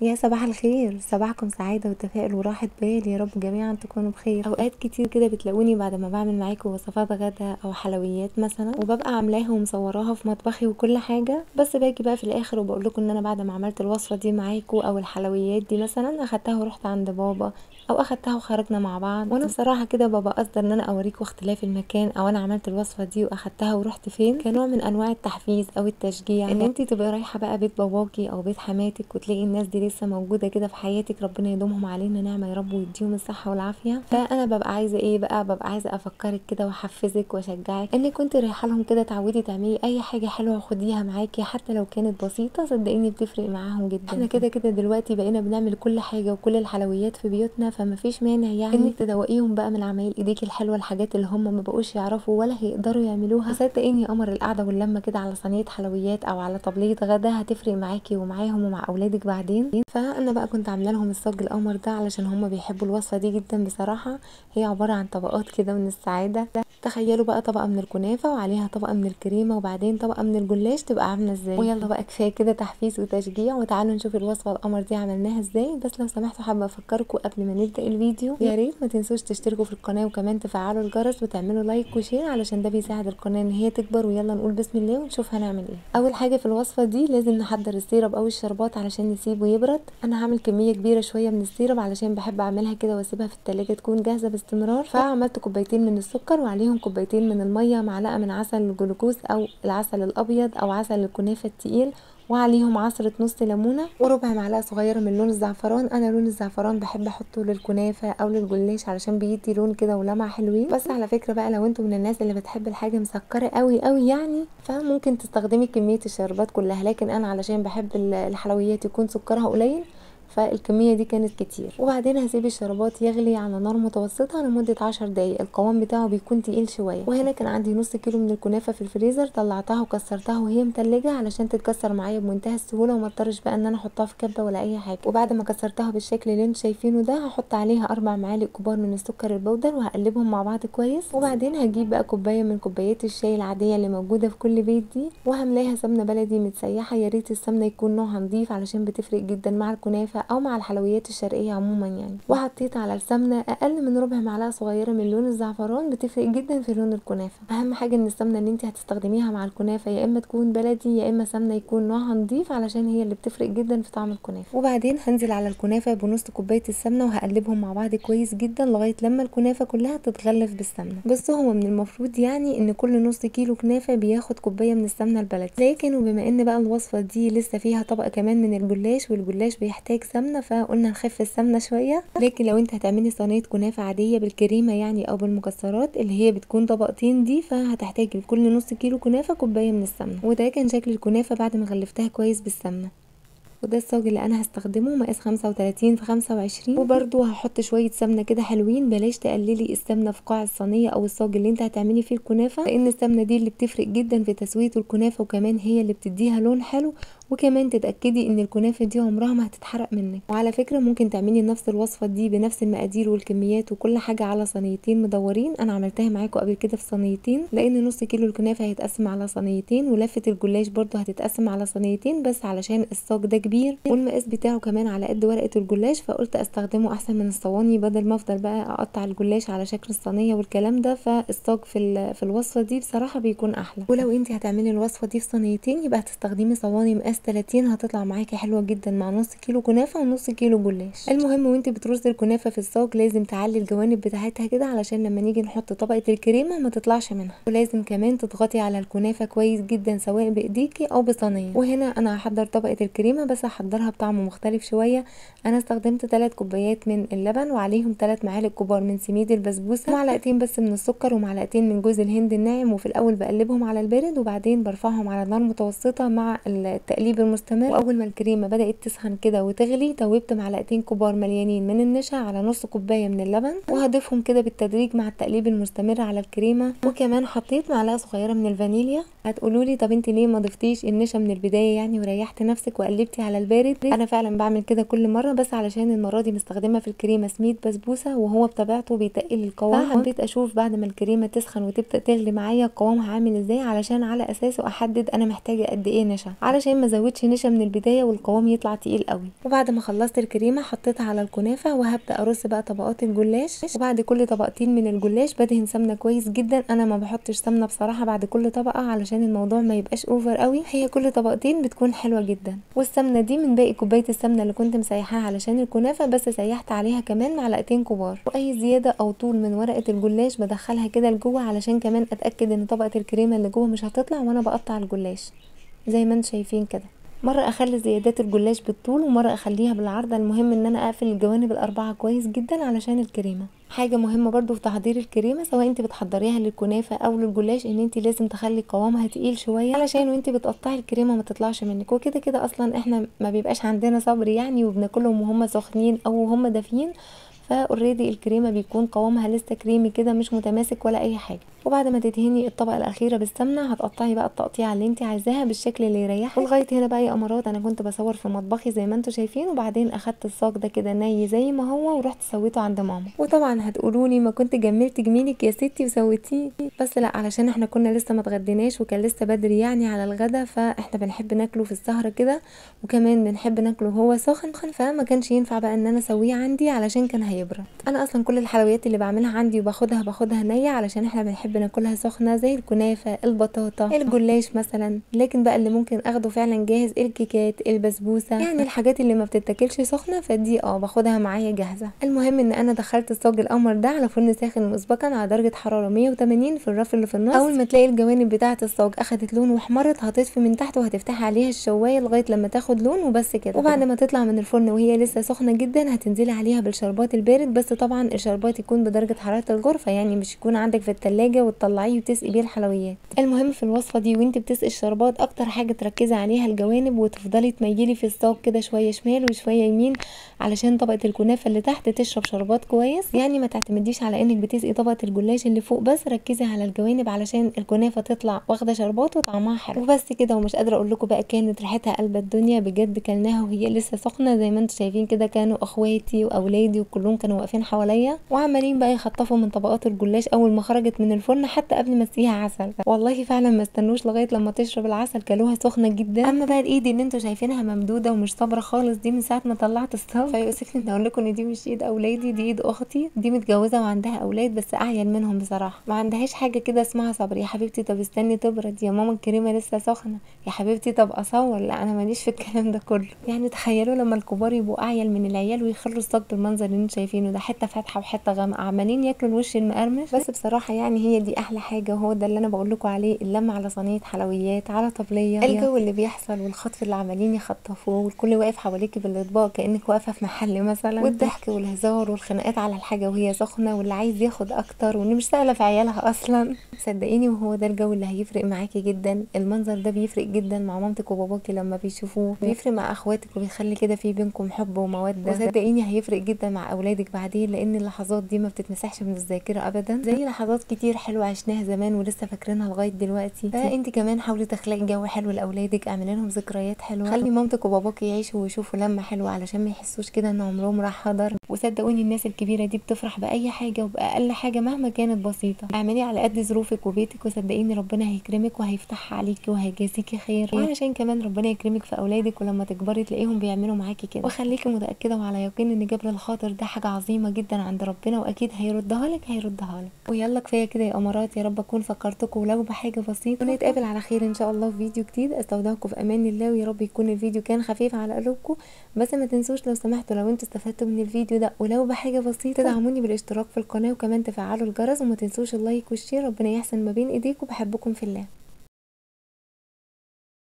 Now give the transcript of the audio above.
يا صباح الخير، صباحكم سعادة وتفاؤل وراحة بال، يا رب جميعا تكونوا بخير. اوقات كتير كده بتلاقوني بعد ما بعمل معاكم وصفات غدا او حلويات مثلا، وببقى عاملاها ومصوراها في مطبخي وكل حاجة، بس باجي بقى في الاخر وبقول لكم ان انا بعد ما عملت الوصفة دي معاكم او الحلويات دي مثلا اخدتها ورحت عند بابا او اخدتها وخرجنا مع بعض. وانا بصراحة كده ببقى قصدي ان انا اوريكم اختلاف المكان، او انا عملت الوصفة دي واخدتها ورحت فين، كنوع من انواع التحفيز او التشجيع ان انت تبقي رايحة بقى بيت باباكي او بيت حماتك وتلاقي الناس دي لسه موجودة كده في حياتك، ربنا يدومهم علينا نعمه يا رب ويديهم الصحة والعافية. فانا ببقى عايزه ايه بقى، ببقى عايزه افكرك كده واحفزك واشجعك انك كنت رايحة لهم كده، تعودي تعملي اي حاجة حلوة خديها معاكي حتى لو كانت بسيطة، صدقيني بتفرق معاهم جدا. احنا كده كده دلوقتي بقينا بنعمل كل حاجة وكل الحلويات في بيوتنا، فما فيش مانع يعني انك تدوقيهم بقى من عمايل ايديكي الحلوة، الحاجات اللي هم ما بقوش يعرفوا ولا هيقدروا يعملوها. صدقيني قمر القعدة واللمه كده على صينية حلويات او على طبليه غدا هتفرق معاكي ومعاهم ومع اولادك بعدين. فانا بقى كنت عامله لهم الصاج القمر ده علشان هم بيحبوا الوصفة دي جدا بصراحة، هي عبارة عن طبقات كده من السعادة. تخيلوا بقى طبقه من الكنافه وعليها طبقه من الكريمة وبعدين طبقه من الجلاش، تبقى عامله ازاي. ويلا بقى كفاية كده تحفيز وتشجيع، وتعالوا نشوف الوصفة القمر دي عملناها ازاي. بس لو سمحتوا حابة افكركم قبل ما نبدا الفيديو، يا ريت ما تنسوش تشتركوا في القناة وكمان تفعلوا الجرس وتعملوا like و share علشان ده بيساعد القناة ان هي تكبر. ويلا نقول بسم الله ونشوف هنعمل ايه. اول حاجة في الوصفة دي لازم نحضر ال syrup او الشربات علشان نسيبه يبرد. انا هعمل كمية كبيرة شوية من ال syrup علشان بحب اعملها كده واسيبها في التلاجة تكون جاهزة باستمرار. فعملت كوبايتين من السكر وعليهم كوبايتين من المية، معلقه من عسل الجلوكوز او العسل الابيض او عسل الكنافه التقيل، وعليهم عصرة نص ليمونة وربع معلقة صغيرة من لون الزعفران. انا لون الزعفران بحب احطه للكنافة او للجلاش علشان بيدي لون كده ولمعة حلوين. بس على فكرة بقى لو انتم من الناس اللي بتحب الحاجة مسكرة قوي قوي يعني، فممكن تستخدمي كمية الشربات كلها، لكن انا علشان بحب الحلويات يكون سكرها قليل فالكمية دي كانت كتير. وبعدين هسيب الشربات يغلي على نار متوسطة لمدة 10 دقايق، القوام بتاعه بيكون تقيل شوية. وهنا كان عندي نص كيلو من الكنافة في الفريزر، طلعتها وكسرتها وهي متلجة علشان تتكسر معايا بمنتهى السهولة وما اضطرش بقى ان انا احطها في كبة ولا اي حاجة. وبعد ما كسرتها بالشكل اللي انتم شايفينه ده هحط عليها 4 معالق كبار من السكر البودر وهقلبهم مع بعض كويس. وبعدين هجيب بقى كوباية من كوبايات الشاي العادية اللي موجودة في كل بيت دي، وهملاها سمنة بلدي متسيحة. يا ريت السمنة يكون نوعها نضيف علشان بتفرق جدا مع الكنافة او مع الحلويات الشرقية عموما يعني. وحطيت على السمنة اقل من ربع معلقه صغيرة من لون الزعفران، بتفرق جدا في لون الكنافه. اهم حاجة ان السمنة اللي انت هتستخدميها مع الكنافه يا اما تكون بلدي يا اما سمنه يكون نوعها نضيف علشان هي اللي بتفرق جدا في طعم الكنافه. وبعدين هنزل على الكنافه بنص كوباية السمنة وهقلبهم مع بعض كويس جدا لغاية لما الكنافه كلها تتغلف بالسمنه. بصوا هو من المفروض يعني ان كل نص كيلو كنافه بياخد كوباية من السمنة البلدي، لكن وبما ان بقى الوصفة دي لسه فيها طبقه كمان من الجلاش والجلاش بيحتاج سمنه، فقلنا نخف السمنة شوية. لكن لو انت هتعملي صينية كنافه عادية بالكريمه يعني او بالمكسرات اللي هي بتكون طبقتين دي، فهتحتاجي لكل نص كيلو كنافه كوباية من السمنة. وده كان شكل الكنافه بعد ما غلفتها كويس بالسمنه. وده الصاج اللي انا هستخدمه مقاس 35 في 25. وبرده هحط شوية سمنه كده حلوين، بلاش تقللي السمنة في قاع الصينية او الصاج اللي انت هتعملي فيه الكنافه، لان السمنة دي اللي بتفرق جدا في تسويه الكنافه، وكمان هي اللي بتديها لون حلو، وكمان تتاكدي ان الكنافه دي عمرها ما هتتحرق منك. وعلى فكرة ممكن تعملي نفس الوصفة دي بنفس المقادير والكميات وكل حاجة على صينيتين مدورين. انا عملتها معاكم قبل كده في صينيتين، لان نص كيلو الكنافه هيتقسم على صينيتين، ولفه الجلاش برده هتتقسم على صينيتين، بس علشان الصاج ده كبير والمقاس بتاعه كمان على قد ورقة الجلاش، فقلت استخدمه احسن من الصواني بدل ما افضل بقى اقطع الجلاش على شكل الصينية والكلام ده. فالصاج في الوصفة دي بصراحة بيكون احلى. ولو انت هتعملي الوصفة دي في صينيتين يبقى هتستخدمي صواني مقاس 30، هتطلع معاكي حلوة جدا مع نص كيلو كنافه ونص كيلو جلاش. المهم وانت بترصي الكنافه في الصاج لازم تعلي الجوانب بتاعتها كده علشان لما نيجي نحط طبقه الكريمة ما تطلعش منها، ولازم كمان تضغطي على الكنافه كويس جدا سواء بايديكي او بصينيه. وهنا انا هحضر طبقه الكريمة، بس هحضرها بطعم مختلف شوية. انا استخدمت 3 كوبايات من اللبن وعليهم 3 معالق كبار من سميد البسبوسه، معلقتين بس من السكر ومعلقتين من جوز الهند الناعم. وفي الاول بقلبهم على البارد وبعدين برفعهم على نار متوسطه مع التقليب المستمر. واول ما الكريمة بدات تسخن كده وتغلي توبت معلقتين كبار مليانين من النشا على نص كوباية من اللبن، وهضيفهم كده بالتدريج مع التقليب المستمر على الكريمة. وكمان حطيت معلقه صغيرة من الفانيليا. هتقولوا لي طب انت ليه ما ضفتيش النشا من البداية يعني وريحت نفسك وقلبتي على البارد؟ انا فعلا بعمل كده كل مرة، بس علشان المرة دي مستخدمة في الكريمة سميد بسبوسه وهو بطبيعته بيتقل القوام، فحبيت اشوف بعد ما الكريمة تسخن وتبدا تغلي معايا قوامها عامل ازاي علشان على اساسه احدد انا محتاجه قد ايه نشا، علشان ما ازودش نشا من البداية والقوام يطلع تقيل قوي. وبعد ما خلصت الكريمة حطيتها على الكنافه، وهبدا ارص بقى طبقات الجلاش. وبعد كل طبقتين من الجلاش بدهن سمنه كويس جدا، انا ما بحطش سمنه بصراحة بعد كل طبقه علشان الموضوع ما يبقاش over قوي، هي كل طبقتين بتكون حلوة جدا. والسمنه دي من باقي كوباية السمنة اللي كنت مسيحاها علشان الكنافه، بس سيحت عليها كمان معلقتين كبار. واي زيادة او طول من ورقة الجلاش بدخلها كده لجوه علشان كمان اتاكد ان طبقه الكريمة اللي جوه مش هتطلع وانا بقطع الجلاش زي ما انتم شايفين كده. مرة اخلي زيادات الجلاش بالطول ومرة اخليها بالعرض، المهم ان انا اقفل الجوانب الاربعة كويس جدا علشان الكريمة. حاجة مهمة برضو في تحضير الكريمة، سواء انت بتحضريها للكنافه او للجلاش، ان انت لازم تخلي قوامها تقيل شوية علشان وانت بتقطعي الكريمة ما تطلعش منك. وكده كده اصلا احنا ما بيبقاش عندنا صبر يعني، وبناكلهم وهم سخنين او وهم دافيين، ف already الكريمة بيكون قوامها لسه كريمي كده مش متماسك ولا اي حاجة. وبعد ما تدهني الطبقة الاخيرة بالسمنه هتقطعي بقى التقطيعه اللي انت عايزاها بالشكل اللي يريحك. ولغاية هنا بقى يا قمرات انا كنت بصور في مطبخي زي ما انتم شايفين، وبعدين اخدت الصاج ده كده ني زي ما هو ورحت سويته عند ماما. وطبعا هتقولوا لي ما كنت جملت جميلك يا ستي وسويتيه، بس لا، علشان احنا كنا لسه ما اتغديناش وكان لسه بدري يعني على الغدا، فاحنا بنحب ناكله في السهرة كده، وكمان بنحب ناكله هو سخن، فما كانش ينفع بقى ان انا اسويه عندي علشان كان هيبرد. انا اصلا كل الحلويات اللي بعملها عندي وباخدها نيه علشان احنا بنحب ناكلها سخنة، زي الكنافه، البطاطا، الجلاش مثلا. لكن بقى اللي ممكن اخده فعلا جاهز الكيكات، البسبوسه، يعني الحاجات اللي ما بتتاكلش سخنة فدي باخدها معايا جاهزة. المهم ان انا دخلت الصاج القمر ده على فرن ساخن مسبقا على درجه حرارة 180 في الرف اللي في النص. اول ما تلاقي الجوانب بتاعه الصاج اخدت لون واحمرت هتطفي من تحت وهتفتحي عليها الشوايه لغاية لما تاخد لون وبس كده. وبعد ما تطلع من الفرن وهي لسه سخنة جدا هتنزلي عليها بالشربات البارد، بس طبعا الشربات يكون بدرجة حرارة الغرفة، يعني مش يكون عندك في التلاجة وتطلعيه وتسقي بيه الحلويات. المهم في الوصفة دي وانت بتسقي الشربات اكتر حاجة تركزي عليها الجوانب، وتفضلي تميلي في الصاج كده شوية شمال وشوية يمين علشان طبقه الكنافه اللي تحت تشرب شربات كويس. يعني ما تعتمديش على انك بتسقي طبقه الجلاش اللي فوق بس، ركزي على الجوانب علشان الكنافه تطلع واخده شربات وطعمها حلو. وبس كده، ومش قادرة اقول لكم بقى كانت ريحتها قلب الدنيا بجد، كلناها وهي لسه سخنة زي ما انتم شايفين كده. كانوا اخواتي واولادي وكلهم كانوا واقفين حواليا وعمالين بقى يخطفوا من طبقات الجلاش اول ما خرجت من الفرن حتى قبل ما تسقيها عسل. والله فعلا ما استنوش لغاية لما تشرب العسل، كلوها سخنة جدا. اما بقى الايد اللي انتم شايفينها ممدوده ومش صابره خالص دي من ساعة ما طلعت الصاج، فيؤسفني ان اقول لكم ان دي مش ايد اولادي، دي ايد اختي، دي متجوزة وعندها اولاد بس اعيل منهم بصراحة، ما عندهاش حاجة كده اسمها صبر. يا حبيبتي طب استني تبرد، يا ماما الكريمة لسه سخنة، يا حبيبتي طب اصور، لا انا ماليش في الكلام ده كله. يعني تخيلوا لما الكبار يبقوا اعيل من العيال ويخلوا الصاج بالمنظر اللي انتم شايفينه ده، حتة فاتحة وحتة غامقه، عمالين ياكلوا الوش المقرمش. بس بصراحة يعني هي دي احلى حاجة، وهو ده اللي انا بقول لكم عليه، اللمة على صينية حلويات، على طبليه، الجو اللي بيحصل والخطف اللي عمالين يخطفوه والكل واقف حواليكي بالاطباق كانك واقفة في محل مثلا، والضحك والهزار والخناقات على الحاجة وهي سخنة، واللي عايز ياخد اكتر واللي مش سائله في عيالها اصلا. صدقيني وهو ده الجو اللي هيفرق معاكي جدا. المنظر ده بيفرق جدا مع مامتك وباباكي لما بيشوفوه، بيفرق مع اخواتك وبيخلي كده في بينكم حب ومودة، وصدقيني هيفرق جدا مع اولادك بعدين، لان اللحظات دي ما بتتمسحش من الذاكرة ابدا، زي لحظات كتير حلوة عشناها زمان ولسه فاكرينها لغاية دلوقتي. فانت كمان حاولي تخلقي جو حلو لاولادك، اعملي لهم ذكريات حلوة، خلي مامتك وباباك يعيشوا ويشوفوا لمه حلوة علشان ما يحسوش كده ان عمرهم راح هدر. وصدقوني الناس الكبيرة دي بتفرح باي حاجة وباقل حاجة مهما كانت بسيطة. اعملي على قد ظروفك وبيتك وصدقيني ربنا هيكرمك وهيفتحها عليكي وهيجازيكي خير، وعلشان كمان ربنا يكرمك في اولادك ولما تكبري تلاقيهم بيعملوا معاكي كده. وخليكي متاكدة وعلى يقين ان جبر الخاطر ده حاجة عظيمة جدا عند ربنا، واكيد هيردها لك هيردها لك. ويلا كفاية كده يا امارات، يا رب اكون فكرتكم ولو بحاجة بسيطة، ونتقابل على خير ان شاء الله في فيديو جديد. استودعكم في امان الله، ويا رب يكون الفيديو كان خفيف على قلوبكم. بس ما تنسوش لو سمحتوا لو انتوا استفدتوا من الفيديو ده ولو بحاجة بسيطة تدعموني بالاشتراك في القناة، وكمان تفعلوا الجرس، وما تنسوش ال like وال share. ربنا يحسن ما بين ايديكم، بحبكم في الله.